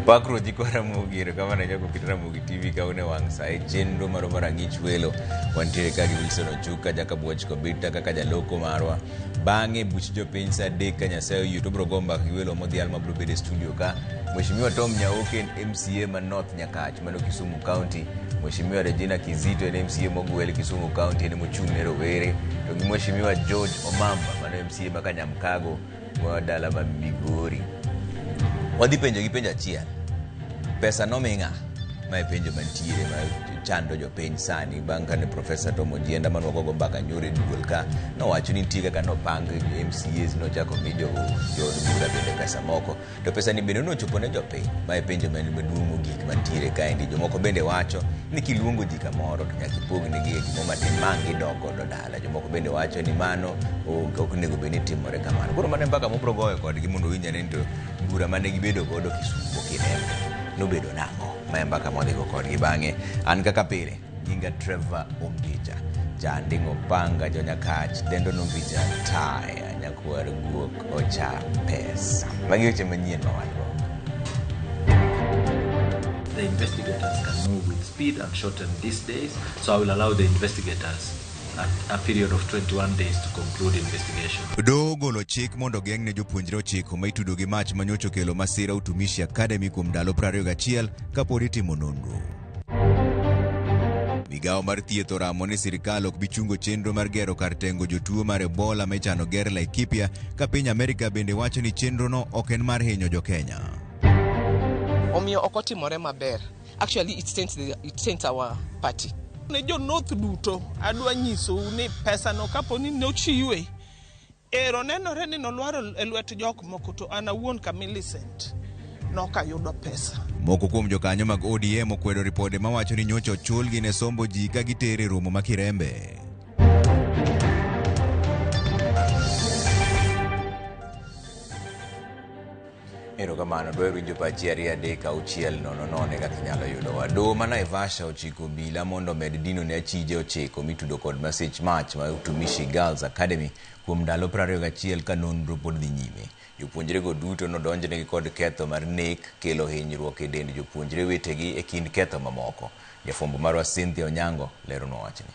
Pakruok jikwa Ramogi, erokamano ahinya kuom keto Ramogi TV ka une wang' sa e chenro marwa mar Ang'ich Welo. Wantiere ka gi Wilson Ochuka, Jakabuoch Kobita kaka jaloko marwa. Bang'e buch jopiny sa 3 ka Nyasaye oyie to biro go mbaka gi welo modhial ma biro bedo e studio ka. Mheshimiwa Tom Nyaoke en MCA ma North Nyakach mano Kisumu County. Mheshimiwa Regina Kizito en MCA mogwel Kisumu County en mochung' ne rowere. To gi Mheshimiwa George Omamba mano MCA ma Kanyamkago ma dala ma Migori. Wadhi penjo gi penjo achiel. Pesa nomi ng'a? Ma e penjo mantiere ma chando jopiny sani bang' kane Profesa Tom Ojienda mane wagogo mbaka nyoro e duol ka nowacho ni nitie kaka nopang MCAs nochako mi jood bura bende pesa moko. To pesa ni bende nochopo ne jopiny? Ma e penjo maduong' mogik mantiere kaendi. Jomoko bende wacho ni kiluongo ji kamoro to nyaka ipognegi e gimoro matin ma ang' gidok godo dala. Jomoko bende wacho ni mano ok onego bed ni timore kamano. Koro mano e mbaka mobro goyo kodgi mondo owinj ane ni to bura mane gibedo godo Kisumo Kirembe nobedo nang'o. Ma e mbaka mwadhigo kodgi bang'e. An kaka pile, nyinga Trevor Ombija. Janding'o panga jonyakach dendo nombija taya nyakwar guok ocha pesa. Magi weche manyien ma wan go. The investigators can move with speed and shorten these days, so I will allow the investigators a period of 21 days to conclude investigation. Doho ogolo chik mondo ogeng' ne jopuonjre 9 ma itudo gi mach ma nyocha okelo masira Utumishi Academy kuom ndalo 21 kapod itimo nonro. Migawo mar thieth oramo ni sirkal ok bi chungo chenro mar gero kar tengo jotuo mar Ebola ma ichano ger Laikipia ka piny Amerika bende wacho ni chenrono ok en mar hinyo jo-Kenya. Omiyo ok otimore maber. Actually it taints, it taints our party. Ne jo North duto adwa nyisou ni pesano kapo ni nochiwe ero nenore ni nolwaro e lwet jok moko to an awuon ka Millicent nokayudo pesa. Moko kuom jokanyo mag ODM okwedo ripode mawacho ni nyocha ochulgi ne sombo ji ka gitere e romo ma Kirembe. Erokamano, dwaro winjo pachi 2 3 6 0 0 e kaka inyalo yudowa. Doho ma Naivasha ochiko obila mondo omed dino ne achije 9 mitudo kod masich mach ma Utumishi Girls Academy kuom ndalo 21 ka nonro pod dhi nyime. Jopuonjrego duto nodonjnegi kod ketho mar nek, kelo hinyruok e dend jopuonjre wetegi e kind ketho mamoko. Jafwambo marwa Cynthia Onyango leronwa wachni.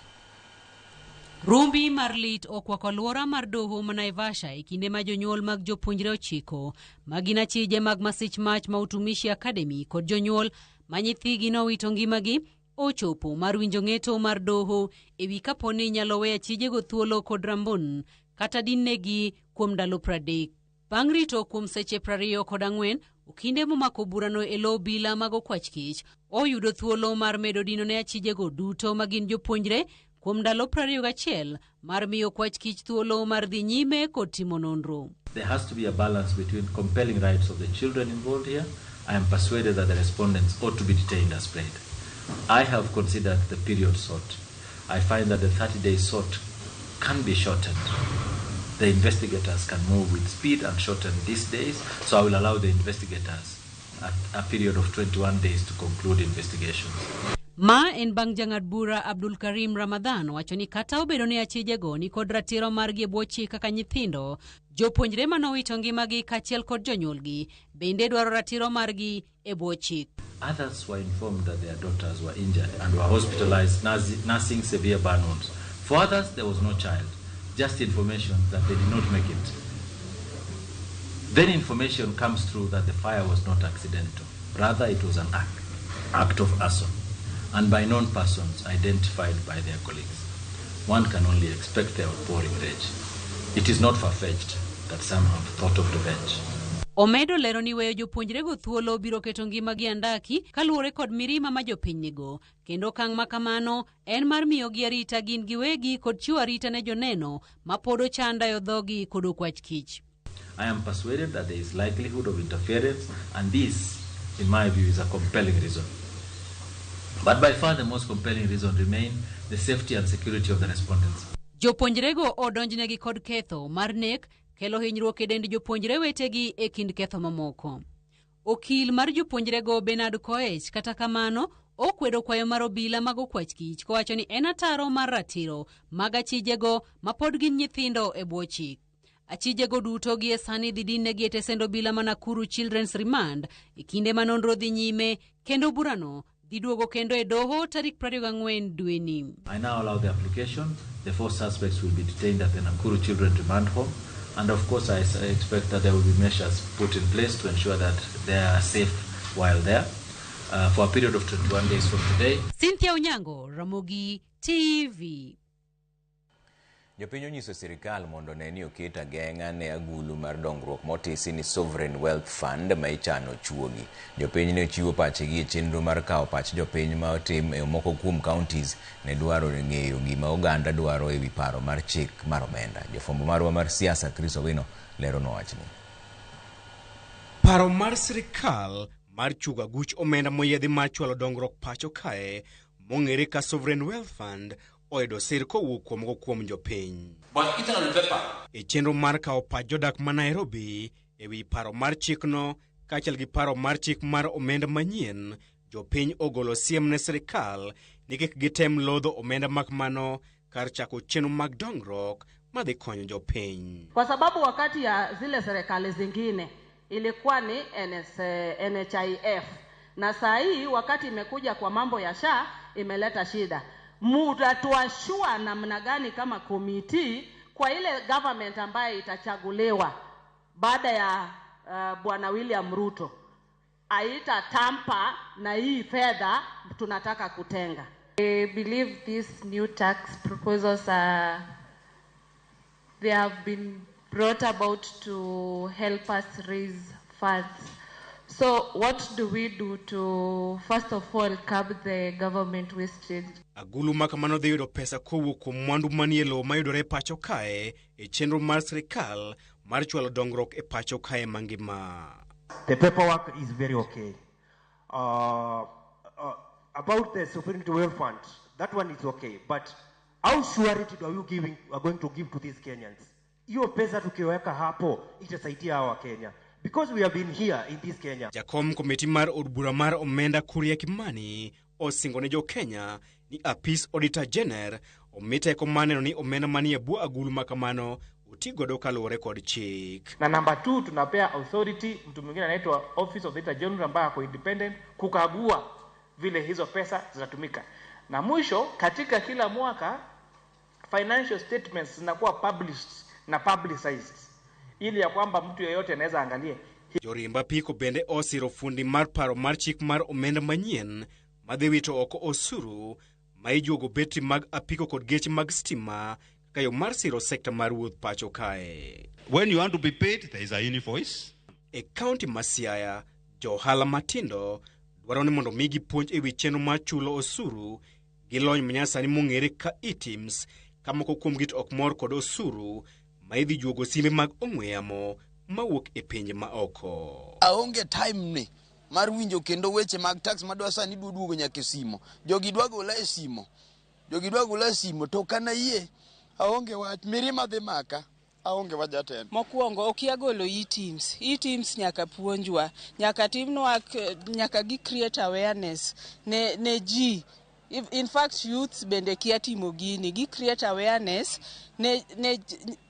Rumbi mar lit okwako alwora mar doho ma Naivasha e kinde ma jonyuol mag jopuonjre 9 ma gin achije mag masich mach ma Utumishi Academy kod jonyuol ma nyithigi nowito ngimagi ochopo mar winjo ng'eto mar doho e wi kapo ni inyalo we achijego thuolo kod rambun kata dinnegi kuom ndalo 30. Bang' rito kuom seche 24, okinde momako burano e lo obila mag okwach kich oyudo thuolo mar medo dino ne achijego duto ma gin jopuonjre kuom ndalo 21 mar miyo okwach kich thuolo mar dhi nyime kod timo nonro. There has to be a balance between compelling rights of the children involved here. I am persuaded that the respondents ought to be detained as prayed. I have considered the period sought. I find that the 30 days sought can be shortened. The investigators can move with speed and shorten these days, so I will allow the investigators a period of 21 days to conclude investigations. Ma en bang' jang'ad bura Abdul Karim Ramadhan wacho ni kata obedo ni achijego ni kod ratiro margi e bwo chik kaka nyithindo, jopuonjre manowito ngimagi kaachiel kod jonyuolgi bende dwaro ratiro margi e bwo chik. Others were informed that their daughters were injured and were hospitalized nursing severe burn wounds. For others, there was no child, just information that they did not make it. Then information comes through that the fire was not accidental. Rather, it was an act of arson, and by known persons identified by their colleagues. One can only expect their outpouring rage. It is not far-fetched that some have thought of revenge. Omedo lero ni weyo jopuonjrego thuolo biro keto ngimagi andaki kaluwore kod mirima ma jopiny nigo, kendo okang' ma kamano en mar miyogi arita gin giwegi kod chiwo arita ne joneno ma pod ochandayo dhogi kod okwach kich. I am persuaded that there is likelihood of interference, and this, in my view, is a compelling reason. But by far the most compelling reason remain the safety and security of the respondents. Jopuonjrego odonjnegi kod ketho mar nek, kelo hinyruok e dend jopuonjre wetegi e kind ketho mamoko. Okil mar jopuonjrego Bernard Koech kata kamano okwedo kwayo mar obila mag okwach kich kowacho ni en ataro mar ratiro mag achijego ma pod gin nyithindo e bwo chik. Achijego duto gie sani idhi dinnegi e tesend obila ma Nakuru Children's Remand e kinde ma nonro dhi nyime kendo burano dhi duogo kendo e doho tarik 24 dweni. I now allow the application. The 4 suspects will be detained at the Nakuru Children's Remand Home. And of course, I expect that there will be measures put in place to ensure that they are safe while there for a period of 21 days from today. Cynthia Onyango, Ramogi TV. Jopiny onyiso sirikal mondo one ni oket ageng'a ne agulu mar dongruok motisi ni Sovereign Wealth Fund ma ichano chuogi. Jopiny ne ochiwo pachgi e chenro mar kawo pach jopiny ma otim e moko kuom counties ne dwaro ng'eyo gima oganda dwaro ewi paro mar chik mar omenda. Jafwambo marwa mar siasa Chris Owino leronwa wachni. Paro mar sirikal mar chugo aguch omenda moyiedhi mar chwalo dongruok pacho kae mong'ere ka Sovereign Wealth Fund oyudo sir kowuok kuom moko kuom jopiny. E chenro mar kawo pach jodak ma Nairobi ewi paro mar chikno kaachiel gi paro mar chik mar omenda manyien, jopiny ogolo siem ne sirikal ni kik gitem lodho omenda mak mano kar chako chenro mag dongruok madhi konyo jopiny. Kwa sababu wakati ya zile serikali zingine ilikuwa ni NHIF, na saa hii wakati imekuja kwa mambo ya SHA imeleta shida. Mutatuashua namna gani kama komiti kwa ile government ambaye itachaguliwa baada ya Bwana William Ruto aita tampa na hii fedha tunataka kutenga. I believe these new tax proposals they have been brought about to help us raise funds. So what do we do to first of all curb the government wastage? Agulu ma kamano dhi yudo pesa kowuok kuom mwandu manie lowo mayudore e pacho kae e chenro mar sirikal mar chwalo dongruok e pacho kae mangima. The paperwork is very okay. About the Sovereign Wealth Fund, that one is okay, but how surety are you giving, are going to give to these Kenyans? Hiyo pesa tukiweka hapo itasaidia hawa Kenya. Because we have been here in this Kenya. Jakom komiti mar od bura mar omenda Kuria Kimani osingo ne jo Kenya ni apis Auditor General omi teko mar neno ni omenda manie bwo agulu ma kamano oti godo kaluwore kod chik. Na namba 2 tunapea authority mtu mwingine anaitwa Office of the Auditor General ambaye ako independent kukagua vile hizo pesa zinatumika. Na mwisho katika kila mwaka financial statements zinakuwa published na publicized ili ya kwamba mtu yeyote anaweza angalie. Jorimba apiko bende osiro fundi mar paro mar chik mar omenda manyien madhi wito oko osuru ma ijuogo betri mag apiko kod geche mag stima kaka yo mar siro sekta mar wuoth pacho kae. When you want to be paid, there is a invoice. E kaunti ma Siaya, jo ohala matindo dwaro ni mondo migi puonj ewi chenro mar chulo osuru gi lony manyasani mong'ere ka eTIMS, ka moko kuomgi to ok mor kod osuru ma idhi juogo simbe mag ong'we yamo mawuok e pinje ma oko. Aonge time ni mar winjo kendo weche mag tax madwa sani dwa duogo nyaka e simo. Jogi dwa gola e simo. Jogi dwa gola e simo to kana yie aonge wach mirima dhi maka. Aonge wach jatelo. Mokwongo okia golo eTIMS. eTIMS nyaka puonjwa, nyaka timnwa, nyaka gi create awareness ne ji. In fact youths bende kia timo gini, gi create awareness ne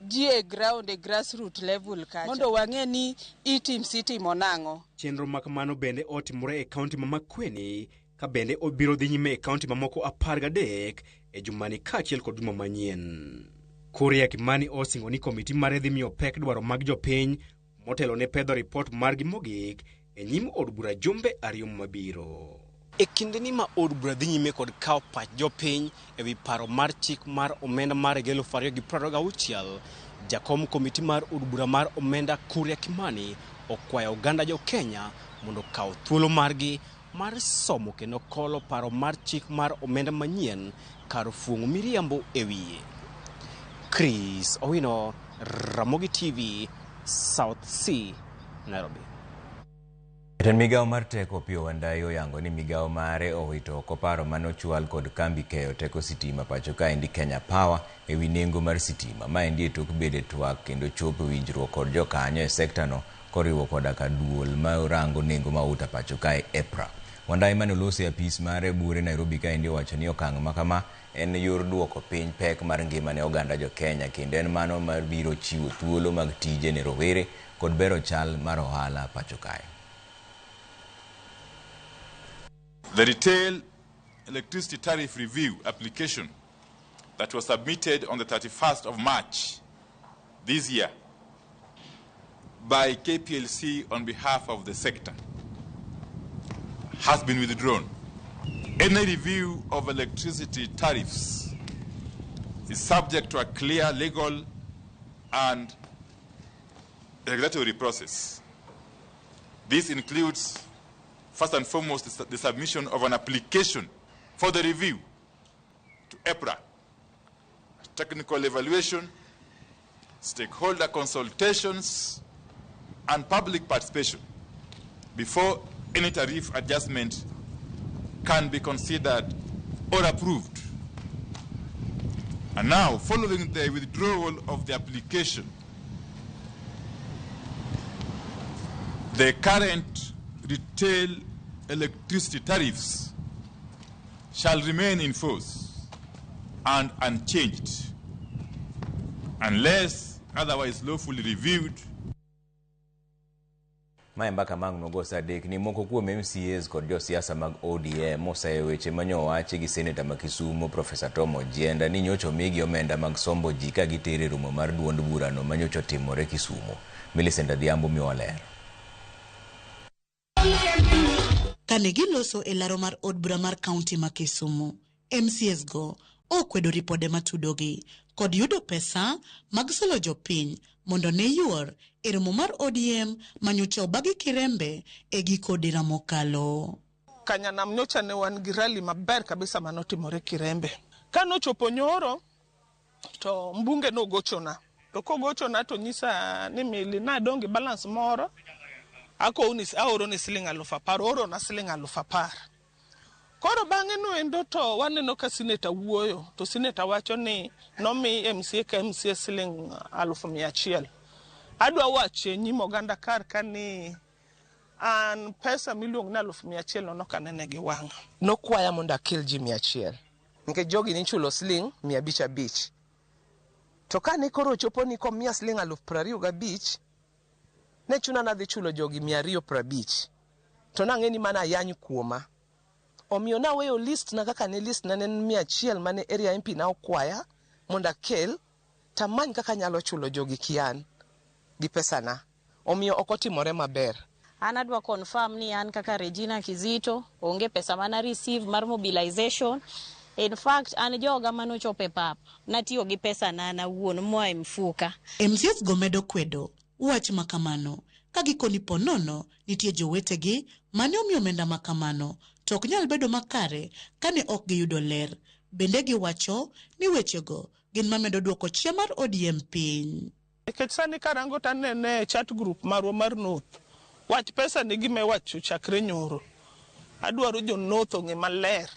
ji e ground, e grassroots level kacha. Mondo wang'e ni eTIMS itimo nang'o. Chenro ma kamano bende otimore e kaunti ma Makueni, ka bende obiro dhi nyime e kaunti mamoko 13 e jumani kaachiel kod juma manyien. Kuria Kimani osingo ni komiti mare dhi miyo pek dwaro mag jopiny motelo ne pedho ripot margi mogik e nyim od bura jumbe 2 mabiro. E kindeni ma od bura dhi nyime kod kawo pach jopiny ewi paro mar chik mar omenda mar 2026, jakom komiti mar od bura mar omenda Kuria Kimani okwayo oganda jo Kenya mondo okaw thuolo margi mar somo kendo kolo paro mar chik mar omenda manyien kar fuong'o miriambo e wiye. Chris Owino, Ramogi TV, South C, Nairobi. Jatend migawo mar teko Opiyo Wandayi oyango ni migawo mare owito oko paro mane ochwal kod kambi keyo teko sitima pacho kaendi Kenya Power ewi nengo mar sitima. Maendi e tok bedo e twak kendo chopo e winjruok kod jokanyo e sekta no koriwo koda ka duol ma orango nengo mauta pacho kae EPRA. Wandayi mane oloso e apis mare buore Nairobi kaendi owacho ni okang' ma kama en yor duoko piny pek mar ngima ne oganda jo Kenya kendo en mano mar biro chiwo thuolo mag tije ne rowere kod bero chal mar ohala pacho kae. The retail electricity tariff review application that was submitted on the 31st of March this year by KPLC on behalf of the sector has been withdrawn. Any review of electricity tariffs is subject to a clear legal and regulatory process. This includes, first and foremost, the submission of an application for the review to EPRA, technical evaluation, stakeholder consultations, and public participation before any tariff adjustment can be considered or approved. And now, following the withdrawal of the application, the current retail electricity tariffs shall remain in force and unchanged unless otherwise lawfully reviewed. Mae mbaka mang' nogo sa adek ni moko kuom MCAs kod josiasa mag ODM oseyo weche manyowachi gi seneta ma Kisumu Profesa Tom Ojienda ni nyocha omigi omenda mag sombo ji ka gitere romo mar duond burano manyocha otimore Kisumu. Millicent Adhiambo miyowa ler. Kane giloso e laro mar od bura mar kaunti ma Kisumu, MCAs go okwedo ripode matudogi kod yudo pesa mag solo jopiny mondo ne yuor e romo mar ODM manyocha obagi Kirembe e giko dira mokalo. Kanyanam nyocha ne wan gi rally maber kabisa manotimore Kirembe. Kanochopo nyoro to mbunge nogochona. To kogochona to nyisa ni Mili nadong' gi balance moro akowni aoroni siling 10,000 oorona siling 10,000. Koro bang'e noendo to waneno ka seneta wuoyo to seneta wacho ni nomi MCA ka MCA siling 100,000. Adwa wacho e nyim oganda kar ka ni an pesa miluongo ni 100,000 no nok anene gi wang'a. Nokwaya mondo akel ji 100 nikech jogi nichulo siling 500. To kane koro ochopo ni komiya siling 25,000 ne chuna nadhi chulo jogi 250. To nang'e ni mana ayany kuoma. Omiyo naweyo list na kaka ne list na ne en 100 mane area MP na okwaya mondo akel tamany kaka anyalo chulo jogi kian gi pesana. Omiyo ok otimore maber. An adwa confirm ni an kaka Regina Kizito onge pesa mana receive mar mobilization. In fact, an joga manochopo e pap natiyo gi pesa na an awuon moa e mfuka. MCAs go medo kwedo wach makamano ka gikoni po nono nitie jowetegi mane omiyo omenda makamano to ok nyal bedo makare kane ok giyudo ler. Bende giwacho ni wechego gin mamedo duoko chia mar ODM piny. Nikech sani karango to anene e chat group marwa mar North, wach pesa ni gima iwacho chakre nyoro. Adwaro jo North ong'e maler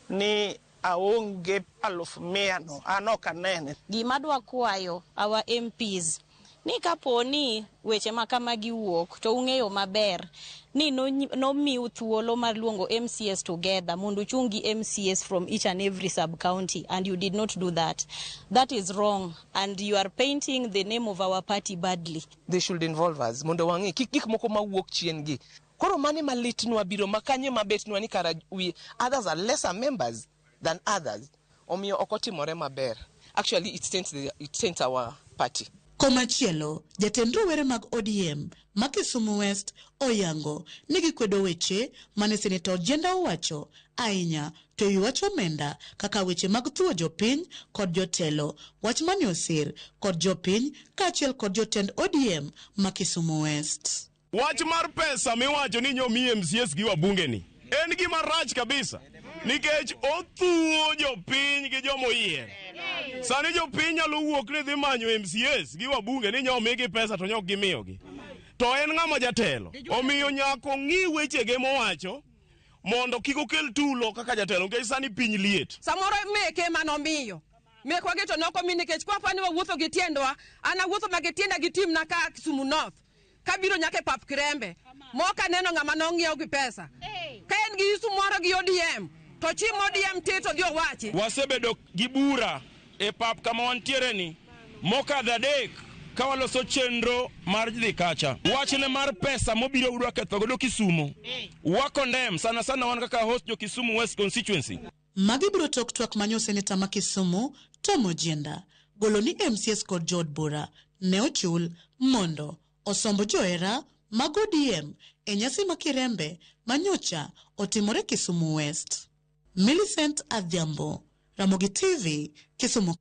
ni aonge 100,000 no, an ok anene. Gima adwa kwayo our MPs ni kapo ni weche ma kamagi wuok to ung'eyo maber ni nomiu thuolo mar luongo MCAs together mondo uchung gi MCAs from each and every sub-county, and you did not do that. That is wrong, and you are painting the name of our party badly. They should involve us mondo wang'e kik gik moko mawuok chien gi. Koro mane malitnwa biro makanye mabetnwa ni kara we others are lesser members than others. Omiyo ok otimore maber. Actually it taints our party. Komachielo, jatend rowere mag ODM ma Kisumu West oyango ni gikwedo weche mane Seneta Ojienda owacho ahinya to ewi wach omenda kaka weche mag thuo jopiny kod jotelo, wach mane osir kod jopiny kaachiel kod jotend ODM ma Kisumu West. Wach mar pesa miwacho ni nyomi MCAs gi wabunge ni en gima rach kabisa nikech othuo jopiny gi joma oyier. Sani jopiny nyalo wuok ni dhi manyo MCAs gi wabunge ni nyomigi pesa to nyok gimiyogi. To en ng'ama jatelo, omiyo nyaka ong'i wechege mowacho mondo kik okel tulo kaka jatelo nikech sani piny liet. Samoro meke manomiyo mekwa gi to nok omi nikech kwa ni wawuotho gi tiendwa, an awuotho ma gi tienda gi timna ka Kisumu North kabiro nyaka e pap Kirembe mok aneno ng'ama nong'iew gi pesa. Ka en gi isu moro gi ODM to chim ODM tir to dhi owachi. Wasebedo gi bura e pap kama wantiere ni mokadho 3 ka waloso chenro mar dhi kacha. Wachne mar pesa mobiro udwa ketho godo Kisumu. Wa condemn sana sana wan kaka host jo Kisumu West constituency. Magi biro tok twak manyo seneta ma Kisumu Tom Ojienda golo ni MCAs kod jood bura ne ochul mondo osomb johera mag ODM e nyasi ma Kirembe manyocha otimore Kisumu West. Millicent Adhiambo, Ramogi TV, Kisumu.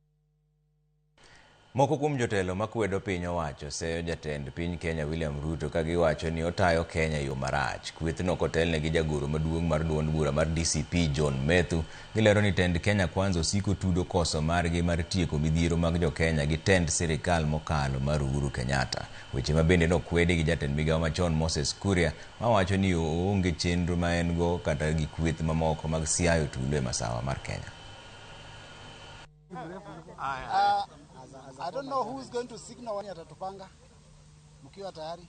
Moko kuom jotelo makwedo piny owacho seyo jatend piny Kenya William Ruto ka giwacho ni otayo Kenya e yo marach. Kwethno kotelne gi jagoro maduong' mar duond bura mar DCP John Methu, gilero ni tend Kenya Kwanza osiko tudo koso margi mar tieko midhiero mag jokenya gi tend sirikal mokalo mar Uhuru Kenyatta. Weche ma bende nokwedi gi jatend migawo machon Moses Kuria mawacho ni oonge chenro ma en go kata gi kweth mamoko mag siayo tulo e masawa mar Kenya. I don't know who is going to signal when atatupanga. Mkiwa tayari.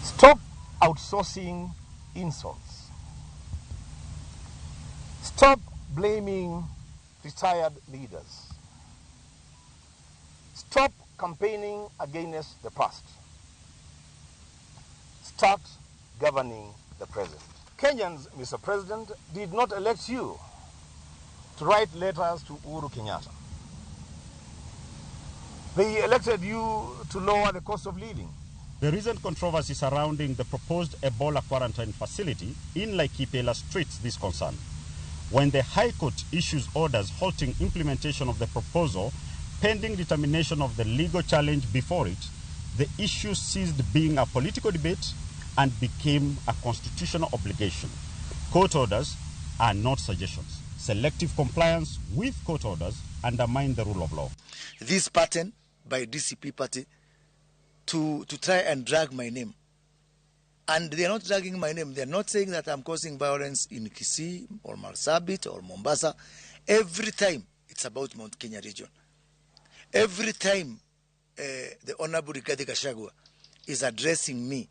Stop outsourcing insults. Stop blaming retired leaders. Stop campaigning against the past. Start governing the present. Kenyans, Mr. President, did not elect you to write letters to Uhuru Kenyatta. They elected you to lower the cost of living. The recent controversy surrounding the proposed Ebola quarantine facility in Laikipia illustrates this concern. When the High Court issues orders halting implementation of the proposal pending determination of the legal challenge before it, the issue ceased being a political debate and became a constitutional obligation. Court orders are not suggestions. Selective compliance with court orders undermine the rule of law. This pattern by DCP party to try and drag my name. And they are not dragging my name. They are not saying that I'm causing violence in Kisii or Marsabit or Mombasa. Every time it's about Mount Kenya region. Every time the Honorable Rigathi Gachagua is addressing me,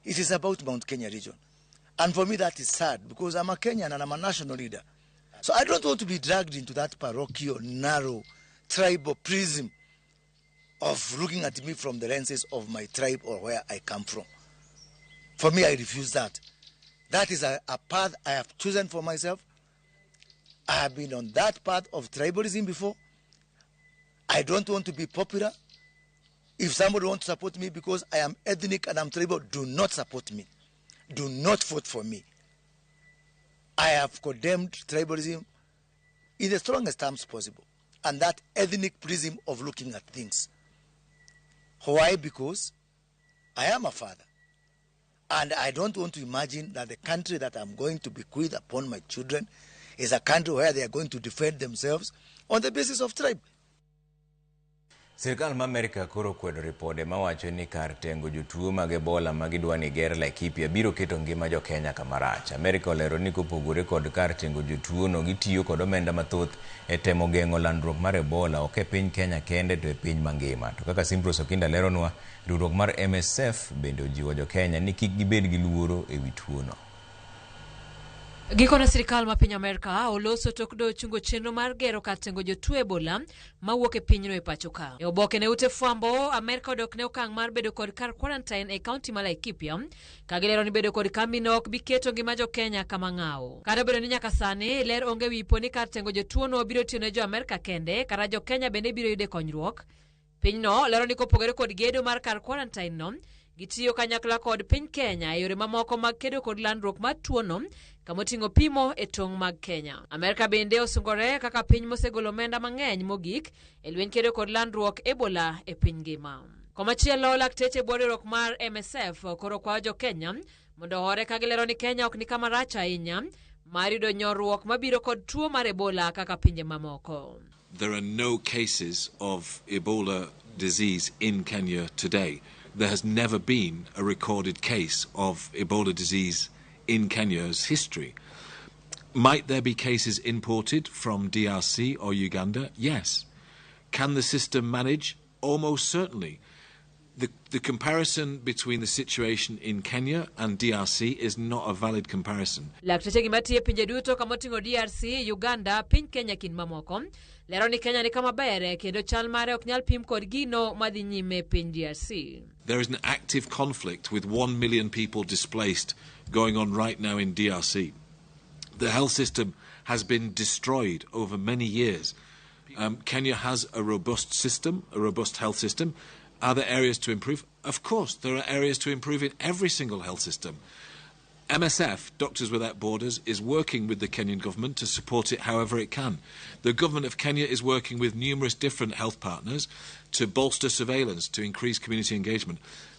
it is about Mount Kenya region. And for me that is sad because I'm a Kenyan and I'm a national leader. So I don't want to be dragged into that parochial, narrow, tribal prism of looking at me from the lenses of my tribe or where I come from. For me, I refuse that. That is a path I have chosen for myself. I have been on that path of tribalism before. I don't want to be popular. If somebody wants to support me because I am ethnic and I'm tribal, do not support me. Do not vote for me. I have condemned tribalism in the strongest terms possible, and that ethnic prism of looking at things. Why? Because I am a father. And I don't want to imagine that the country that I'm going to bequeath upon my children is a country where they are going to defend themselves on the basis of tribe. Sirkal ma Amerika koro kwedo ripode mawacho ni kar tengo jotuo mag Ebola ma gidwa ni ger Laikipia biro keto ngima jo Kenya kama rach. Amerika olero ni kopogore kod kar tengo jotuo no, gitiyo kod omenda mathoth e temo geng'o landruok mar Ebola ok e piny Kenya kende to e piny mangima. To kaka Simprose Okinda leronwa, riwruok mar MSF bende ojiwo jo Kenya ni kik gibed gi luoro e wi tuo no. Gikone sirikal ma piny Amerka oloso tok do chungo chenro mar gero kar tengo jotuo Ebola mawuok e pinyno e pacho ka. E oboke ne ute fwambo, Amerka odok ne okang' mar bedo kod kar quarantine e kaunti ma Laikipia, ka gilero ni bedo kod kambino ok bi keto ngima jo Kenya kama ng'awo. Kata obedo ni nyaka sani ler onge wi po ni kar tengo jotuo no biro tiyo ne jo Amerka kende, kata jo Kenya bende biro yude konyruok. Pinyno lero ni kopogore kod gedo mar kar quarantine no, gitiyo kanyakla kod piny Kenya e yore mamoko mag kedo kod landruok mar tuono kamoting'o pimo e tong' mag Kenya. Amerka bende osungore kaka piny mosegolo omenda mang'eny mogik e lweny kedo kod landruok Ebola e piny ngima. Komachielo, lakteche e bwo riwruok mar MSF koro kwayo jo Kenya mondo ohore ka gilero ni Kenya ok ni kama rach ahinya mar yudo nyorruok mabiro kod tuo mar Ebola kaka pinje mamoko. There are no cases of Ebola disease in Kenya today. There has never been a recorded case of Ebola disease in Kenya's history. Might there be cases imported from DRC or Uganda? Yes. Can the system manage? Almost certainly. The comparison between the situation in Kenya and DRC is not a valid comparison. Lakteche gi matiyo e pinje duto kama oting'o DRC, Uganda, piny Kenya kind mamoko lero ni Kenya ni kama ber kendo chal mare ok nyal pim kod gino madhi nyime e piny DRC. There is an active conflict with 1 million people displaced going on right now in DRC. The health system has been destroyed over many years. Kenya has a robust system, a robust health system. Are there areas to improve? Of course, there are areas to improve in every single health system. MSF, Doctors Without Borders, is working with the Kenyan government to support it however it can. The government of Kenya is working with numerous different health partners to bolster surveillance, to increase community engagement.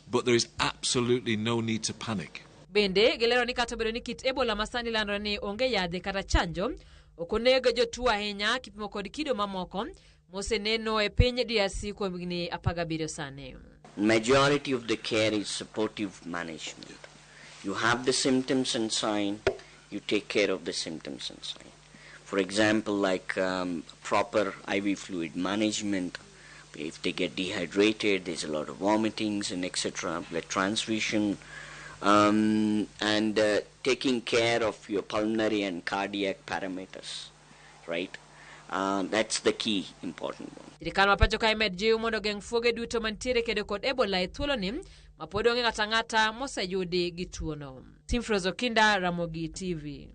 But there is absolutely no need to panic. Bende gilero ni kata obedo ni kit Ebola masani landore ni onge yadhe kata chanjo, ok onego jotuo ahinya kipimo kod kido mamoko moseneno e piny DRC kuom higni 17 sani. Majority of the care is supportive management. You have the symptoms and sign, you take care of the symptoms and sign. For example, like proper IV fluid management. If they get dehydrated, there's a lot of vomitings and etc., blood transfusion, and taking care of your pulmonary and cardiac parameters, right? That's the key important one. Sirikal ma pacho kae med jiw mondo ogeng' fuoge duto mantiere kedo kod Ebola e thuoloni ma pod onge ng'ato ang'ata moseyudi gi tuono. Simfros Okinda, Ramogi TV.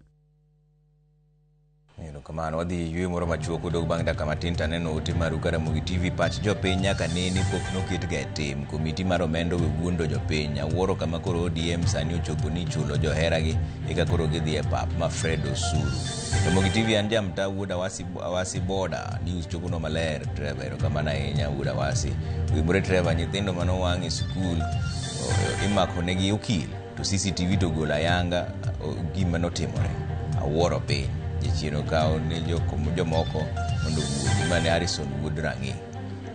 Erokamano, wadhi e yweyo moro machuok odog bang' dakika matin to aneno ote maru ka Ramogi TV pach jopiny nyaka nene pok noketga e tim. Komiti mar omenda owe wuondo jopiny. Awuoro kama koro ODM sani ochopo ni chulo joheragi eka koro gidhi e pap ma Fred Osuru. Ramogi TV an jamta wuod Awasi, Awasi Boda. News chopono maler. Trevor, erokamano ahinya wuod Awasi. Wimore Trevor, nyithindo manowang' e sikul imako negi okil to CCTV to ogolo ayanga gima notimore. Awuoro piny. Jachien okawo ne jomoko mondo owuogi. Mane Harrison wuod Rang'i.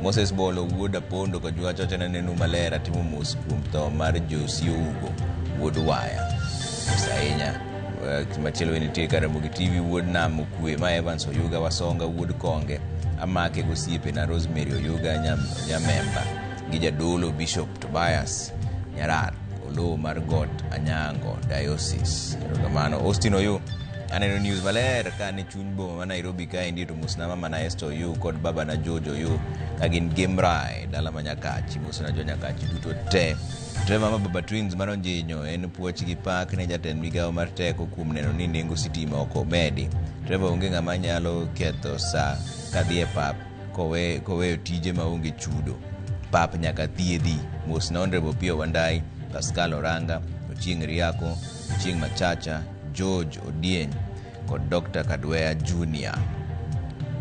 Moses Bolo wuod Apondo Kajwacho wacho naneno maler atimo mos kuom tho mar Josi Ougo wuod Waya. Mos ahinya. Machielo be nitie ka Ramogi TV wuod Nam Okwe ma Evans Oyuga Wasonga wuod Konge amake gosiepena Rosemary Oyuga Nyamemba gi jadolo Bishop Tobias Nyarar Oloo mar Got Anyango Diocese. Erokamano. Austin Oyu aneno news maler ka an e chuny boma ma Nairobi kaendi to mosna mama na Esther Oyu kod baba na George Oyu ka gin Gimrae dala ma Nyakachi. Mosna jo Nyakachi duto te. Trevor ma Baba Twins mar Onjinyo en puoch gi pak ne jatend migawo mar teko kuom neno ni nengo sitima ok omedi. Trevor onge ng'ama nyalo ketho sa kadhi e pap koweyo tije maonge chudo. Pap nyaka thiedhi. Mosna Honorable Opiyo Wandayi, Pascal Oranga, Ochieng' Riako, Ochieng' Machacha, George Odieny kod Dr. Kadwea Junior.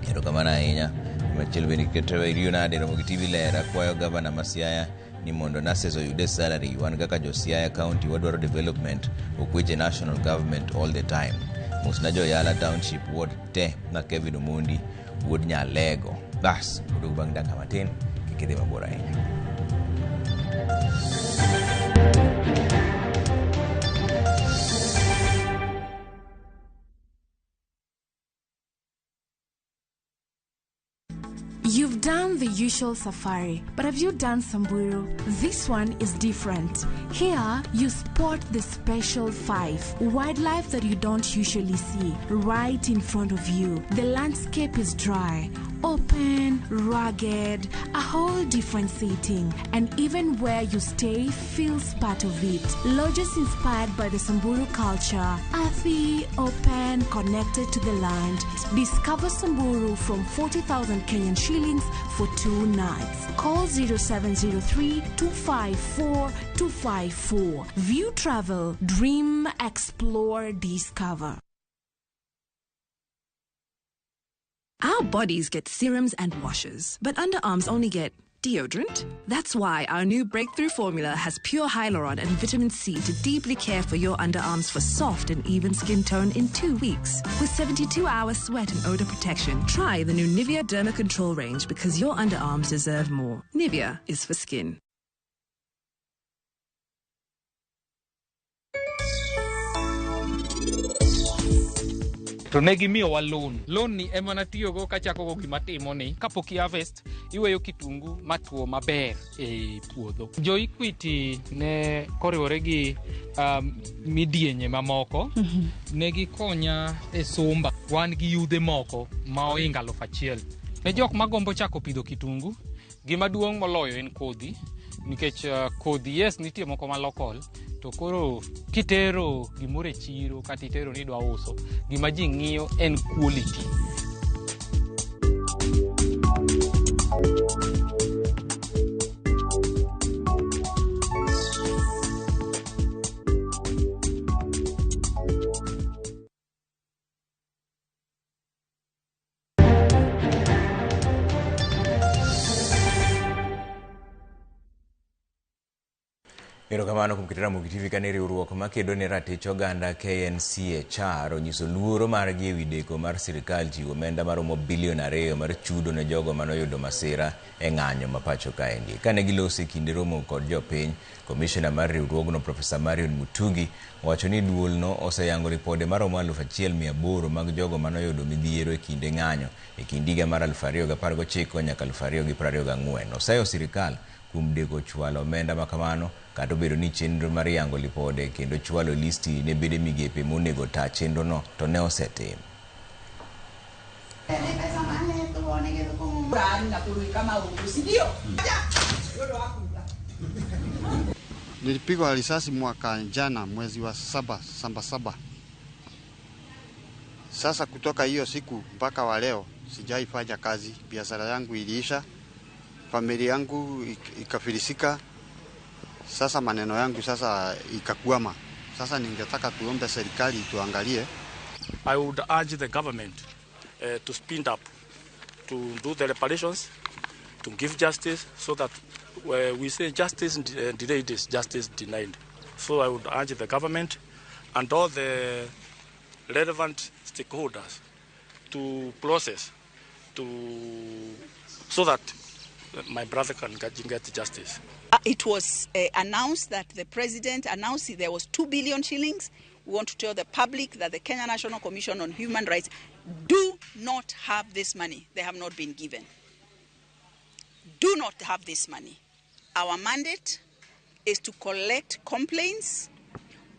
Erokamano ahinya. Machielo bende Trevor iriyo nade Ramogi TV ler akwayo gavana ma Siaya ni mondo nurses oyude salary. Wan kaka jo Siaya County wadwaro development ok weche national government all the time. Mosna jo Yala Township Ward te ma Kevin Omondi wuod Nyalego. Bas, odog bang' dakika matin kik idhi mabor ahinya. You've done the usual safari, but have you done Samburu? This one is different. Here, you spot the special five, wildlife that you don't usually see, right in front of you. The landscape is dry, open, rugged, a whole different setting, and even where you stay feels part of it. Lodges inspired by the Samburu culture, earthy, open, connected to the land. Discover Samburu from 40,000 Kenyan shillings for 2 nights. Call 0703 254 254. View Travel, dream, explore, discover. Our bodies get serums and washes, but underarms only get Deodorant? That's why our new breakthrough formula has pure hyaluron and vitamin C to deeply care for your underarms for soft and even skin tone in 2 weeks. With 72-hour sweat and odor protection, try the new Nivea Derma Control range because your underarms deserve more. Nivea is for skin. To ne gimiyowa loan. Loan ni ema natiyogo kachakogo gima timoni. Kapok i harvest, iweyo kitungu matuo maber e puodho. Jo Equity ne koriwore gi midienye mamoko, ne gikonya e sumba. Wan gi yudhe moko ma ohingo 1000. Ne jok magombo chako pidho kitungu, gima duong' moloyo en kodhi, nikech kodhi yes nitie moko ma local, to koro kitero gimoro e chiro kata itero ni idwa uso, gima ji ng'iyo en quality. Erokamano kuom keto Ramogi TV kane riwruok makedo ne ratich oganda KNCHR onyiso luoro margi ewi deko mar sirikal chiwo omenda maromo bilion 2 mar chudo ne jogo manoyudo masira e ng'anyo ma pacho kaendi. Kane giloso e kinde romo kod jopiny, komishona mar riwruogno Profesa Marion Mutugi owacho ni duolno oseyango ripode maromo 1800 mag jogo manoyudo midhiero e kinde ng'anyo e kind higa mar 2019 nyaka 2024. Oseyo sirikal kuom deko chwalo omenda makamano kata obedo ni chenro mar yango lipode kendo chwalo listi ne bede migepe monego ta chenrono to ne osetim. Nilipigwa risasi mwaka jana mwezi wa 7. Sasa kutoka hiyo siku mpaka wa leo sijaifanya kazi, biashara yangu iliisha, familia yangu ikafilisika. Sasa maneno yangu sasa ikakwama. Sasa ningetaka tuombe serikali tuangalie. I would urge the government to speed up, to do the reparations, to give justice, so that we say justice delayed is justice denied. So I would urge the government and all the relevant stakeholders to process so that my brother can get justice. It was announced that the president announced there was 2 billion shillings. We want to tell the public that the Kenya National Commission on Human Rights do not have this money. They have not been given. Do not have this money. Our mandate is to collect complaints,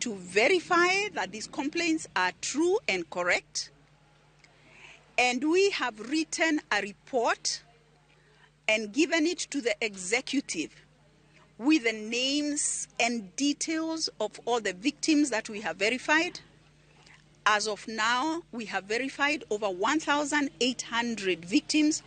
to verify that these complaints are true and correct. And we have written a report and given it to the executive with the names and details of all the victims that we have verified. As of now, we have verified over 1,800 victims.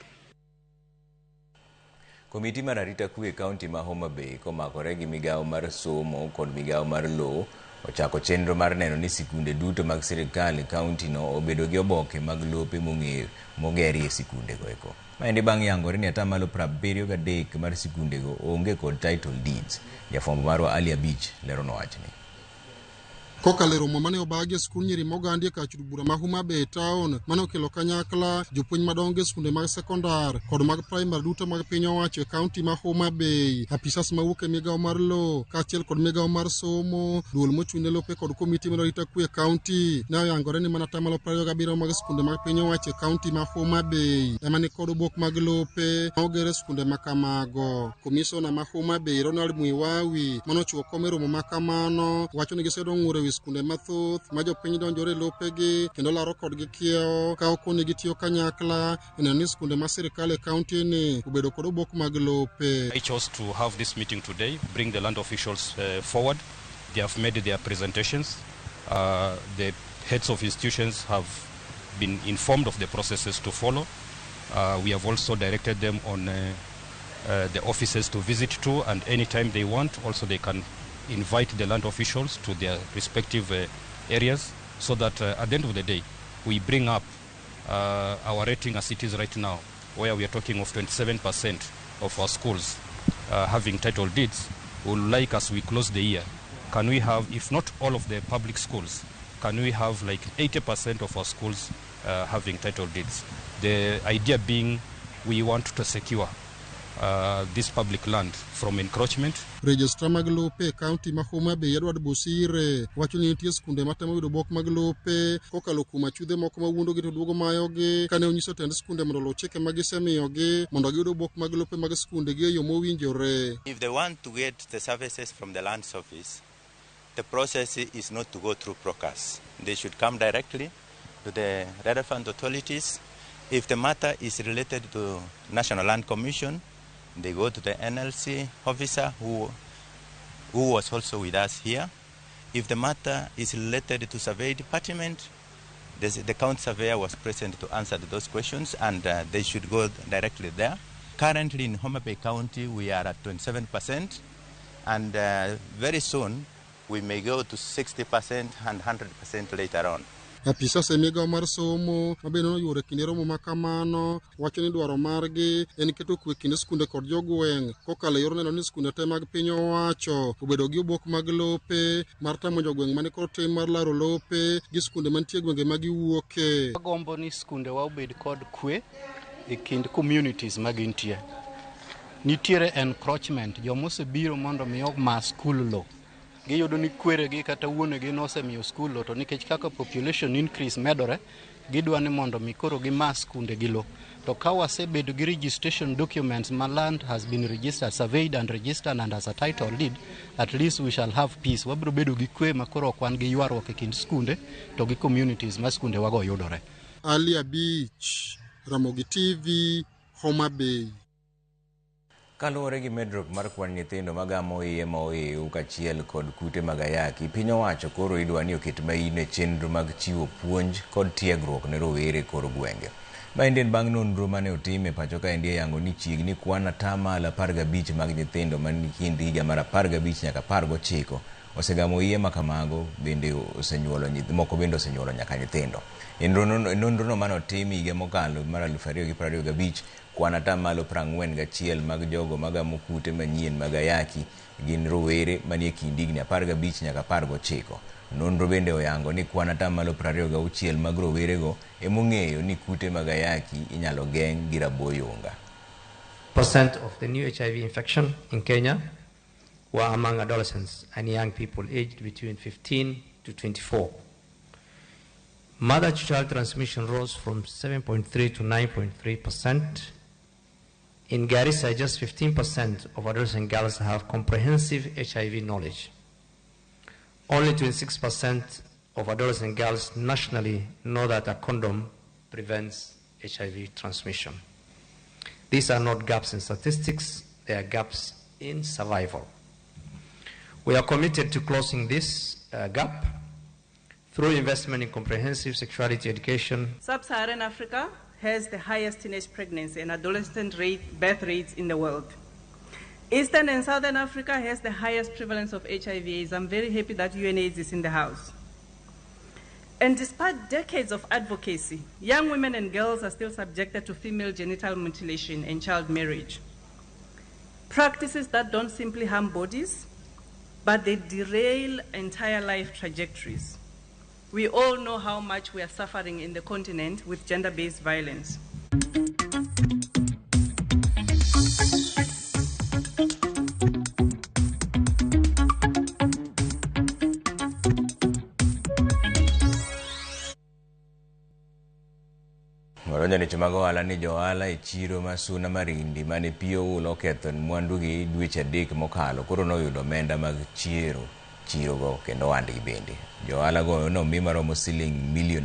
Komiti mar arita kwe e kaunti ma Homa Bay komakore gi migawo mar somo kod migawo mar lowo ochako chenro mar neno ni sikunde duto mag sirikal e kaunti no obedo gi oboke mag lope mogerie sikundego eko. Maendi bang' yangore ni 73% mar sikundego onge kod title deeds. Jafwambo marwa Ali Abich lerono wachni. Kokalo e romo mane obagi e skund nyiri mogandi e kar chudo bura ma Homa Bay town mane okelo kanyakla jopuonj madongo e skunde mag sekondar kod mag primary duto mag piny owacho e kaunti ma Homa Bay, apisas mawuok e migawo mar lowo kaachiel kod migawo mar somo, duol mochung' ne lope kod komiti mar arita kwe e kaunti ne oyangore ni mana 27% mag skunde mag piny owacho e kaunti ma Homa Bay ema ni kod obok mag lope ma oger e skunde ma kamago. Komisona ma Homa Bay Ronald Mwiwawi mane ochiwo kom e romo ma kamano wacho ni gisedo ng'ur e skunde mathoth ma jopiny donjore e lopegi kendo laro kodgi kiewo ka okoni gitiyo kanyakla e neno ni skunde ma sirikal e kaunti ni obedo kod obok mag lope. I chose to have this meeting today, bring the land officials forward. They have made their presentations. The heads of institutions have been informed of the processes to follow. We have also directed them on the offices to visit to, and anytime they want, also they can invite the land officials to their respective areas, so that at the end of the day, we bring up our rating as it is right now, where we are talking of 27% of our schools having title deeds. We would like, as we close the year, can we have, if not all of the public schools, can we have like 80% of our schools having title deeds? The idea being we want to secure this public land from encroachment. Registrar mag lope e kaunti ma Homa Bay Edward Bosire wacho ni nitie skunde matemo yudo obok mag lope kokalo kuom achudhe moko ma wuondogi to duogo mayogi kane onyiso tend skunde mondo oluw chike ma gisemiyogi mondo giyud obok mag lope mag skundegi e yo mowinjore. If they want to get the services from the lands office, the process is not to go through brokers. They should come directly to the relevant authorities. If the matter is related to National Land Commission, they go to the NLC officer who was also with us here. If the matter is related to survey department, the county surveyor was present to answer those questions, and they should go directly there. Currently in Homa Bay County, we are at 27%, and very soon we may go to 60% and 100% later on. Apisas e migawo mar somo ma bende noyuoro e kinde romo ma kamano wacho ni dwaro margi en keto kwe kind skunde kod jogweng' kokalo e yor neno ni skunde te mag piny owacho obedo gi obok mag lope mar tamo jogweng' mani kod tim mar laro lope gi skunde mantie e gwenge ma giwuoke. Agombo ni skundewa obed kod kwe e kind communities ma gintie. Nitiere encroachment, joma osebiro mondo mi oma skul lo. Giyudo ni kweregi kata wuonegi nosemiyo skul lo, to nikech kaka population increase medore, gidwa ni mondo mi koro gima skunde gi lo. To ka wasebedo gi registration documents ma land has been registered, surveyed and registered and as a title deed, at least we shall have peace. Wabiro bedo gi kwe ma koro ok wan gi ywaruok e kind skunde to gi communities ma skunde wago yudore. Ali Abich, Ramogi TV, Homa Bay. Kaluwore gi medruok mar kwan nyithindo magamo iye ma oiw kaachiel kod kute mag ayaki, piny owacho koro idwa ni oket maino e chenro mag chiwo puonj kod tiegruok ne rowere e kor gwenge. Maendi en bang' nonro mane otim e pacho kaendi e yango ni chiegni kwan 15% mag nyithindo man kind higa mar 15 nyaka 19 osegamo iye ma kamago, bende osenyuolo moko bende osenyuolo nyaka nyithindo. E nonrono mane otim higa mokalo mar 2025, kwan 41% mag jogo magamo kute manyien mag ayaki gin rowere manie kind higni 15 nyaka 19. Nonro bende oyango ni kwan 26% mag rowerego emong'eyo ni kute mag ayaki inyalo geng' gi rabo yunga. Percent of the new HIV infection in Kenya were among adolescents and young people aged between 15 to 24. Mother-to-child transmission rose from 7.3 to 9.3%. In Garissa, just 15% of adolescent girls have comprehensive HIV knowledge. Only 26% of adolescent girls nationally know that a condom prevents HIV transmission. These are not gaps in statistics, they are gaps in survival. We are committed to closing this gap through investment in comprehensive sexuality education. Sub-Saharan Africa has the highest teenage pregnancy and adolescent birth rates in the world. Eastern and Southern Africa has the highest prevalence of HIV/AIDS. I'm very happy that UNAIDS is in the house. And despite decades of advocacy, young women and girls are still subjected to female genital mutilation and child marriage. Practices that don't simply harm bodies, but they derail entire life trajectories. We all know how much we are suffering in the continent with gender-based violence. Waronjo ni mag ohala ni johala e chiro ma Suna Marindi mane pi oula oketho mwandugi dweche 3 mokalo koro noyudo omenda mag chiero chirogo kendo ohandgi bende. Johala go nomi maromo siling 5 milion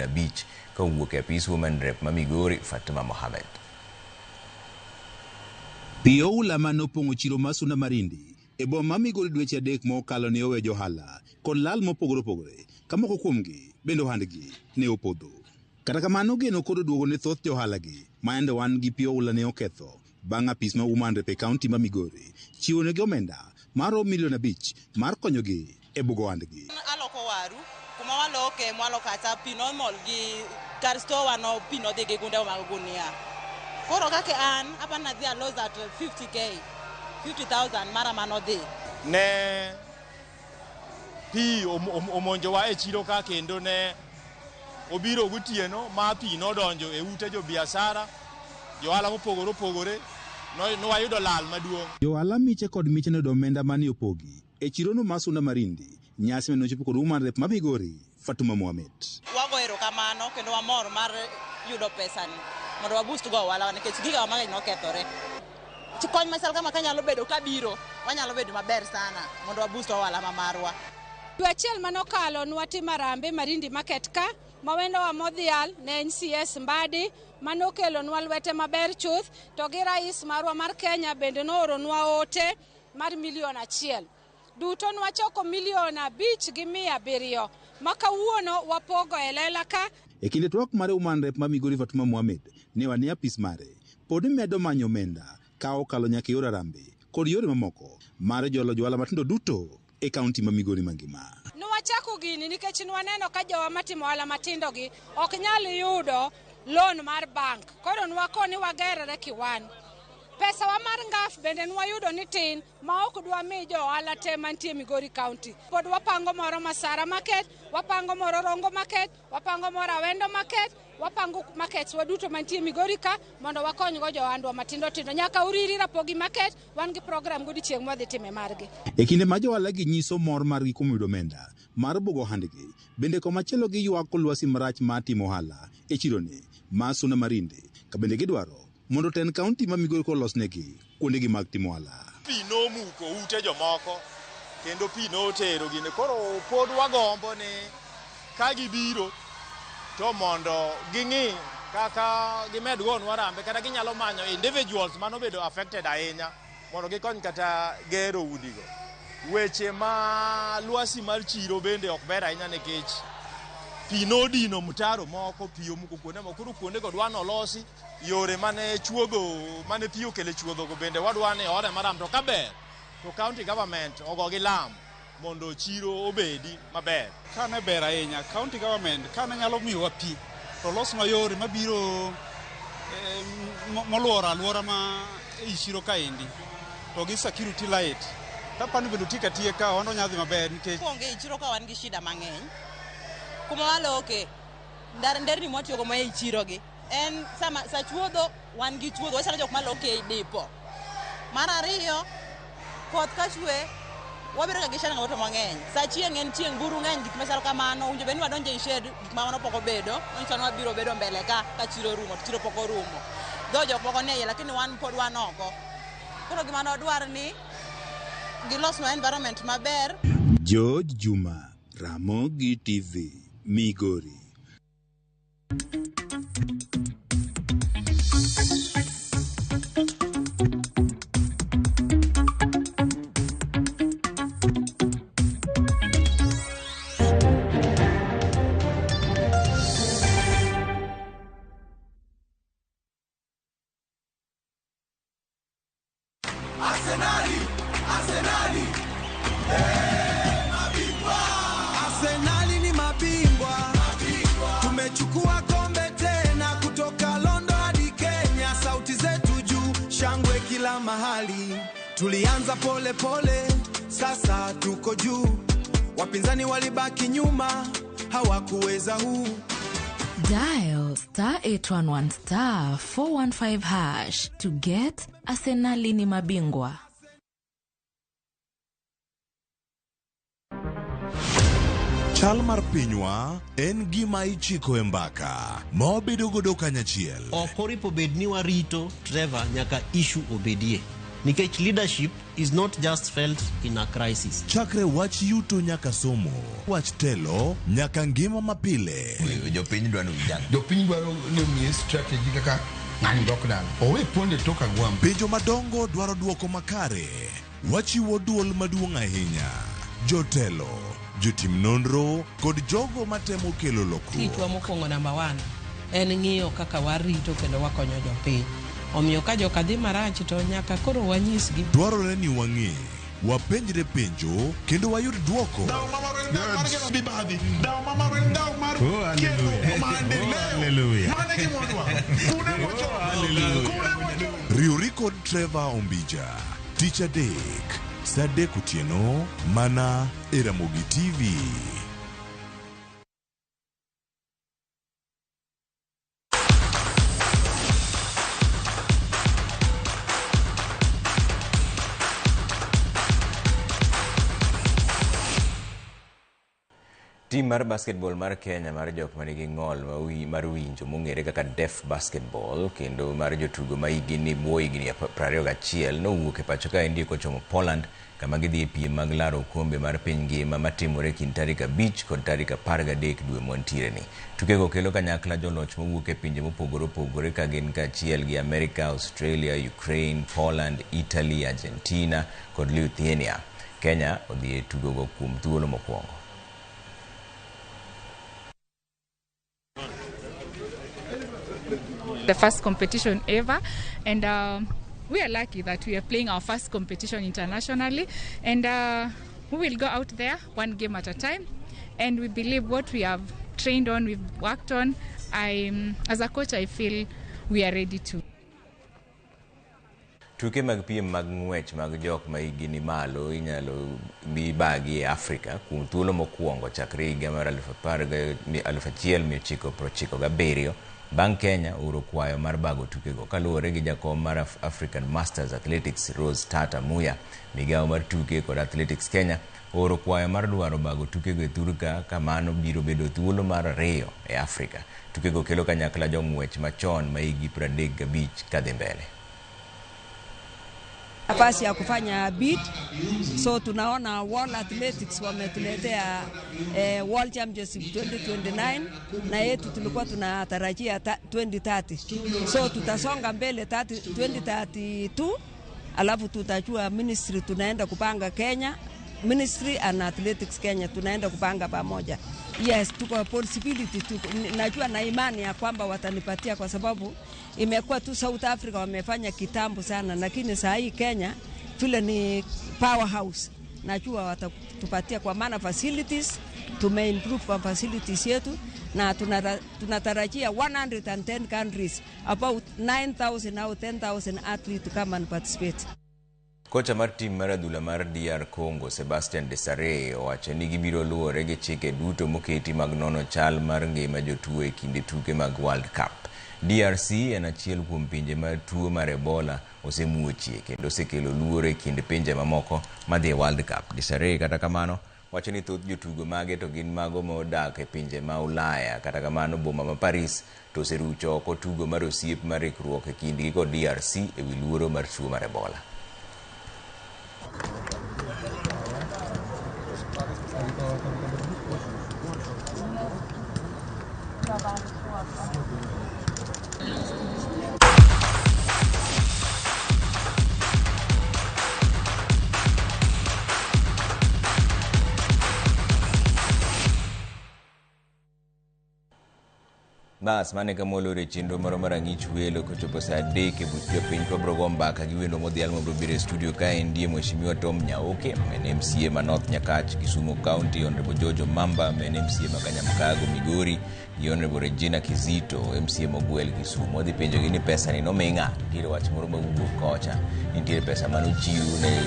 kowuok e apis Women Rep ma Migori, Fatima Mohamed. Pi oula mane opong'o chiro ma Suna Marindi e boma ma Migori dweche 3 mokalo ne oweyo johala kod lal mopogore opogore ka moko kuomgi bende ohandgi ne opodho. Kata kamano geno kod oduogo ne thoth johalagi ma yande wan gi pi oula ne oketho bang' apis ma Women Rep e kaunti ma Migori chiwo negi omenda maromo 5 milion mar konyogi e bugo ohandgi. Aloko waru kuma waloke mwalo kata pi nomol gi kar store no pi nodhi gi gunde mag gunia. Koro kaka an apa nadhi a loss at 50k 50,000 mara manodhi. Ne pi omonjowa e chiro ka kendo ne obiro gotieno ma pi nodonjo e ute jobiashara, johala mopogore opogore, nwayudo lal maduong'. Johala miche kod miche noyudo omenda mane opogi e chirono ma Suna Marindi. Nyasi mane ochopo kod Woman Rep ma Migori, Fatuma Mohamed. Wago erokamano kendo wamor mar yudo pesani mondo waboost go ohala nikech gigawa mang'eny nokethore. Kony machal kama kanyalo bedo kabiro, wanyalo bedo maber sana mondo waboost ohala ma marwa. Dwe achiel manokalo nwatimo harambee Marindi Market ka mawendowa modhial ne en CS Mbadi manokelonwa lwete maber chuth to gi rais marwa mar Kenya bende nooronwa ote mar 1 million. Duto nwachoko 5,700,000 ma kawuono wapogo e lela ka. E kinde twak mare Woman Rep ma Migori Fatuma Mohamed ne wanie apis mare pod medo manyo omenda ka okalo nyaka e yor harambee kod yore mamoko mar jolo johala matindo duto e kaunti ma Migori mangima. Nwachako gini nikech nwaneno ka jowa matimo ohala matindo gi ok nyal yudo loan mar bank. Koro nwakoni wagerre kiwan. Pesa wa mar ngaf bende nwayudo ni tin ma ok dwa mi jo ohala te mantie Migori County. Pod wapango moro Masara Market, wapango moro Rongo Market, wapango moro Awendo Market, wapango markets waduto mantie Migori ka mondo wakonygo johandwa matindo tindo. Nyaka Uriri Rapogi Market, wan gi program godiechieng' mwadhi time margi. E kinde ma johala gi nyiso mor margi kuom yudo omenda mar bugo ohandgi, bende komachielo giywak lwasi marach mar timo ohala e chironi ma Suna Marindi, ka bende gidwaro mondo ten kaunti ma Migori kolosnegi kuondegi mag timo ohala. Pi nomuko ute jomoko kendo pi notero gine. Koro pod wagombo ni ka gibiro to mondo ging'i kaka gimed gonwa harambee kata ginyalo manyo individuals manobedo affected ahinya mondo gikony kata gero udigo. Weche ma lwasi mar chiro bende ok ber ahinya nikech pi nodino mtaro moko, pi omuko kuonde moko. Koro kuondego dwa nolosi yore mane chuodho mane pi okele chuodhogo bende wadwa ni ore maram to kaber to county government ogo gi lam mondo chiro obedi maber. Kane ber ahinya county government kane nyalo miyowa pi to losnwa yore mabiro moluoro alwora ma ei chiro kaendi to gi security light tapani bende otiek atieka wan onyalo dhi maber nikech Kuongo ei chiro ka wan gi shida mang'eny. Kuma waloke, nderni mwatiyogo ma ei chiro gi en sama sa chuodho wan gi chuodho wachalo jok maloke ei dipo. Mar ariyo, koth ka chwe wabedo ga gi changamoto mang'eny. Sa chieng' en chieng' buru ng'eny gik machal kamano owinjo bed ni wadonjo ei shed gik ma mano pok obedo manyiso ni wabiro bedo mbele ka chiro orumo to chiro pok orumo. Dho jok moko nie iye lakini wan pod wan oko. Koro gima nwadwar ni gilosnwa environment maber. George Juma, Ramogi TV, Migori. Arsenali, Arsenali, mabingwa. Arsenali ni mabingwa. Tumechukua kombe tena kutoka London hadi Kenya, sauti zetu juu, shangwe kila mahali. Tulianza pole pole, sasa tuko juu. Wapinzani walibaki nyuma, hawakuweza huu. Dial star 811 star 415 hash to get Arsenali ni mabingwa. Chal mar pinywa en gima ichiko e mbaka ma wabedo godo kanyachiel. Ok oripo bed ni warito Trevor nyaka issue obedie nikech leadership is not just felt in a crisis. Chakre wach yuto nyaka somo, wach telo nyaka ngima mapile. Jopiny dwaro ni Jopiny dwaro ni omiye strategy kaka ng'ani dok dala. Owe ponde tok agwambo. Penjo madongo dwaro duoko makare. Wachiwo duol maduong' ahinya. Jotelo, jotim nonro kod jogo matemo kelo lokruok. Tichwa mokwongo namba 1 en ng'iyo kaka warito kendo wakonyo jopiny. Omiyo ka joka dhi marach to nyaka koro wanyisgi. Dwarore ni wang'e, wapenjre penjo kendo wayud duoko. Oh, hallelujah. Riwri kod Trevor Ombija tich adek saa 3 otieno mana e Ramogi TV. Tim mar basketball mar Kenya mar jok manigi ng'ol mar winjo mong'ere kaka Deaf Basketball kendo mar jotugo ma higi ni bwo higni 21 nowuok e pacho kaendi kochomo Poland kama gidhi e piem mag laro okombe mar piny ngima matimore kind tarik 5 kod tarik 13 dwe mwantiere ni. Tukego kelo kanyakla joloch mowuok e pinje mopogore opogore ka gin kaachiel gi Amerika, Australia, Ukraine, Poland, Italy, Argentina kod Lithuania. Kenya odhi e tugogo kuom thuolo mokwongo. The first competition ever, and we are lucky that we are playing our first competition internationally, and we will go out there one game at a time, and we believe what we have trained on, we've worked on. As a coach, I feel we are ready to. Tuke mag piem mag ng'wech mag jok ma higi ni malo inyalo mi bagi e Afrika kuom thuolo mokwongo chakre higa mar 1997 bang' Kenya oro kwayo mar bago tukego. Kaluwore gi jakom mar African Masters Athletics Rose Tata Muya, migawo mar tuke kod Athletics Kenya oro kwayo mar dwaro bago tukego e thurka ka mano biro bedo thuolo mar 2 e Afrika. Tukego kelo kanyakla jong'wech machon ma higi 35 kadhi mbele. Nafasi ya kufanya bid, so tunaona World Athletics wametuletea World Championship 2029 na yetu tulikuwa tunatarajia 2030, so tutasonga mbele 2032, alafu tutajua ministry tunaenda kupanga Kenya Ministry and Athletics Kenya tunaenda kupanga pamoja. Yes, tuko possibility, tuko, najua na imani ya kwamba watanipatia kwa sababu imekuwa tu South Africa wamefanya kitambo sana, lakini saa hii Kenya vile ni powerhouse, najua watatupatia kwa maana facilities tumeimprove kwa facilities yetu, na tunatarajia 110 countries about 9,000 au 10,000 athletes to come and participate. Kocha mar tim mar adhula mar DR Congo Sebastian Desare owacho ni gibiro luwore gi chike duto moketi mag nono chal mar ngima jotuo e kinde tuke mag World Cup. DRC en achiel kuom pinje ma tuo mar Ebola osemuochie kendo osekelo luoro e kind pinje mamoko madhi e World Cup. Desare kata kamano wacho ni thoth jotugo mage to gin mago modak e pinje ma Ulaya. Kata kamano boma ma Paris to oserucho oko tugo mar osiep mar ikruok e kindgi kod DRC ewi luoro mar tuo mar Ebola. Bas mane kamolore chenro moro mar ang'ich welo kochopo saa 3 e buch jopiny to wabiro go mbaka gi wendo modhial mabiro biro e studio kaendi Mheshimiwa Tom Nyaoke en MCA ma North Nyakach Kisumu County, Honorable George Omamba en MCA ma Kanyamkago Migori gi Honorable Regina Kizito MCA Mogwel Kisumu. Wadhi penjogi ni pesa ni nomi ng'a? Nitiere wach moro mawuok kocha, nitiere pesa manochiw ne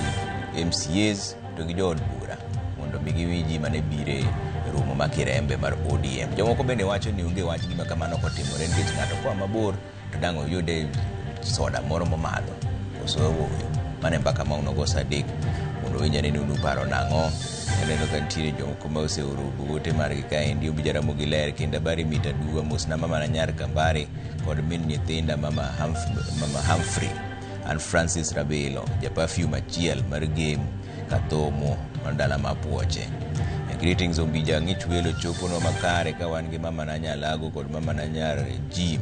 MCAs to gi jood bura mondo mi giwi ji mane bire romo ma Kirembe mar ODM. Jomoko bende wacho ni onge wach gima kamano kotimore nikech ng'ato koa mabor to dang' oyude soda moro momadho koso ooyo. Mano e mbaka ma unogo saa 3 mondo winj ane ni un uparo nang'o. Aneno ka nitiere jomoko ma oseoro ote margi kaendi. Obija Ramogi ler kendo habari mita duwa mosna mama na nyar Kambare kod min nyithinda mama Humphrey and Francis Rabelo ja perfume achiel mar game Kathomo mar dala ma Puoche. Greetings Ombija ng'ich welo choponwa makare ka wan gi mama na Nyalago kod mama na nyar Jim.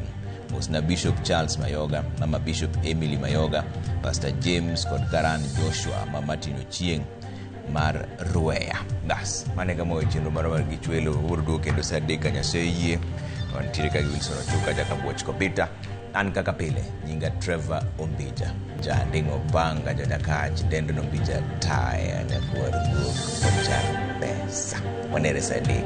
Mosna Bishop Charles Mayoga, mama Bishop Emily Mayoga, Pastor James kod Karan Joshua, ma Martin Ochieng mar Rueya. Bas, mane kama weche chenro mar ng'ich welo wabiro duogo kendo saa 3 ka Nyasaye oyie. Wantiere ka gi Wilson Ochuka, Jakabuoch Kobita. An kaka pile, nyinga Trevor Ombija, janding'o panga, janyakach, dendo Ombija taya, nyakwar guok, ocha pesa. Wanere saa 3.